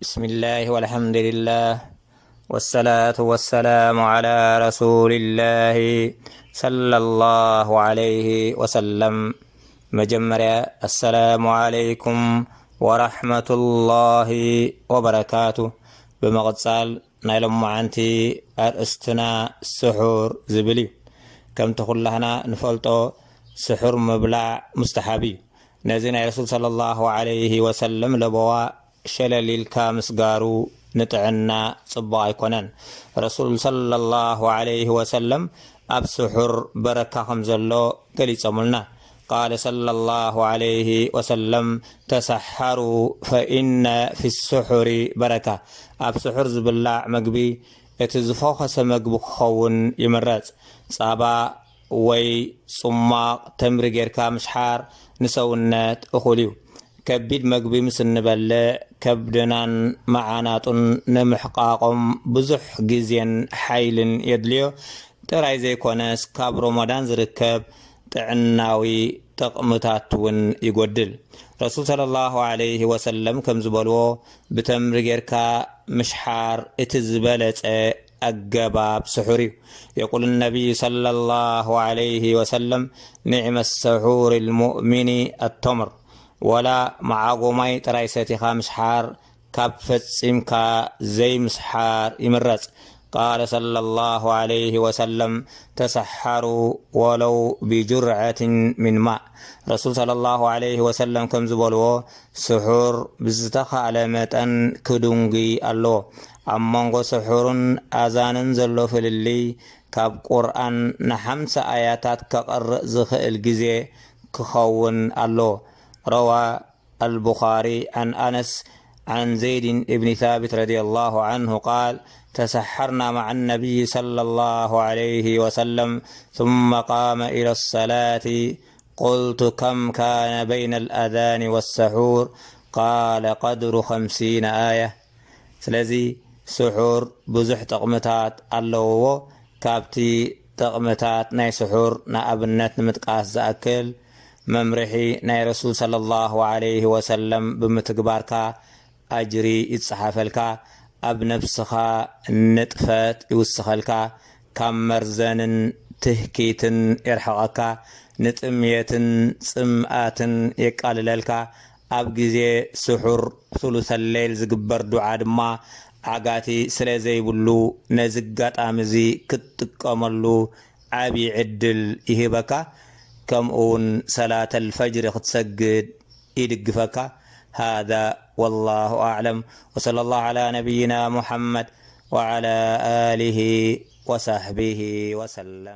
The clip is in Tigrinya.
بسم الله والحمد لله والصلاة والسلام على رسول الله صلى الله عليه وسلم. መጀመርያ፣ السلام عليكم ورحمة الله وبركاته። ብምቕጻል፣ ናይ ሎማዓንቲ ኣርእስትና ስሑር ዝብል እዩ። ከምቲ ኩላህና ንፈልጦ፣ ስሑር ምብላዕ ሙስተሓብ እዩ። ነዚ ናይ ረሱል ሰለላሁ ዐለይሂ ወሰለም ለበዋ ሸለል ኢልካ ምስጋሩ ንጥዕና ጽቡቕ ኣይኮነን። ረሱል ሰለላሁ ዐለይሂ ወሰለም ኣብ ስሑር በረካ ከም ዘሎ ገሊጾምልና። ቃለ ሰለላሁ ዐለይሂ ወሰለም፣ "ተሰሐሩ ፈኢነ ፊ ስሑሪ በረካ።" ኣብ ስሑር ዝብላዕ መግቢ እቲ ዝፈኾሰ መግቢ ክኸውን ይምረጽ። ጻባ ወይ ጽሟቕ ተምሪ ጌርካ ምሽሓር ንሰውነት እኹል እዩ። ከቢድ መግቢ ምስ እንበልዕ፣ ከብድናን መዓናጡን ንምሕቃቖም ብዙሕ ግዜን ሓይልን የድልዮ ጥራይ ዘይኮነስ፣ ካብ ሮሞዳን ዝርከብ ጥዕናዊ ጥቕምታት እውን ይጎድል። ረሱል ሰለላሁ ዐለይሂ ወሰለም ከም ዝበልዎ፣ ብተምሪ ጌርካ ምሽሓር እቲ ዝበለጸ ኣገባብ ስሑር እዩ። የቁል ነቢይ ሰለላሁ ዐለይሂ ወሰለም፣ "ኒዕመ ሰሑር ልሙእሚኒ ኣተምር።" ወላ መዓጎማይ ጥራይ ሰቲኻ ምሽሓር ካብ ፈጺምካ ዘይምስሓር ይምረጽ። ቃለ ሰለላሁ ዐለይሂ ወሰለም፣ "ተሰሓሩ ወለው ቢጁርዐትን ሚን ማእ።" ረሱል ሰለላሁ ዐለይሂ ወሰለም ከም ዝበልዎ፣ ስሑር ብዝተኻእለ መጠን ክድንጉይ ኣለዎ። ኣብ መንጎ ስሑርን ኣዛንን ዘሎ ፍልልይ፣ ካብ ቁርኣን ንሓምሳ ኣያታት ከቕርእ ዝኽእል ግዜ ክኸውን ኣለዎ። ረዋ ኣልቡኻሪ ዐን ኣነስ ዐን ዘይድ እብኒ ሳቢት ረዲየላሁ ዐንሁ ቃል፣ "ተሰሐርና መዐ ነቢይ ሰለላሁ ዐለይሂ ወሰለም፣ ثم قام إلى الصلاة، قلت: كم كان بين الأذان والسحور؟ قال: قدر خمسين آية." ስለዚ፣ ስሑር ብዙሕ ጥቕምታት ኣለውዎ። ካብቲ ጥቕምታት ናይ ስሑር ንኣብነት ንምጥቃስ ዝኣክል፣ መምርሒ ናይ ረሱል ሰለላሁ ዐለይሂ ወሰለም ብምትግባርካ ኣጅሪ ይጸሓፈልካ፣ ኣብ ነብስኻ ንጥፈት ይውስኸልካ፣ ካብ መርዘንን ትህኪትን የርሕቐካ፣ ንጥምየትን ጽምኣትን የቃልለልካ። ኣብ ግዜ ስሑር፣ ثلث الليل፣ ዝግበር ዱዓ ድማ ዓጋቲ ስለ ዘይብሉ፣ ነዚ ኣጋጣሚ እዚ ክትጥቀመሉ ዓቢ ዕድል ይህበካ። ከምኡ እውን ሰላተል ፈጅሪ ክትሰግድ ይድግፈካ። هذا والله أعلم، وصلى الله على نبينا محمد وعلى آله وصحبه وسلم.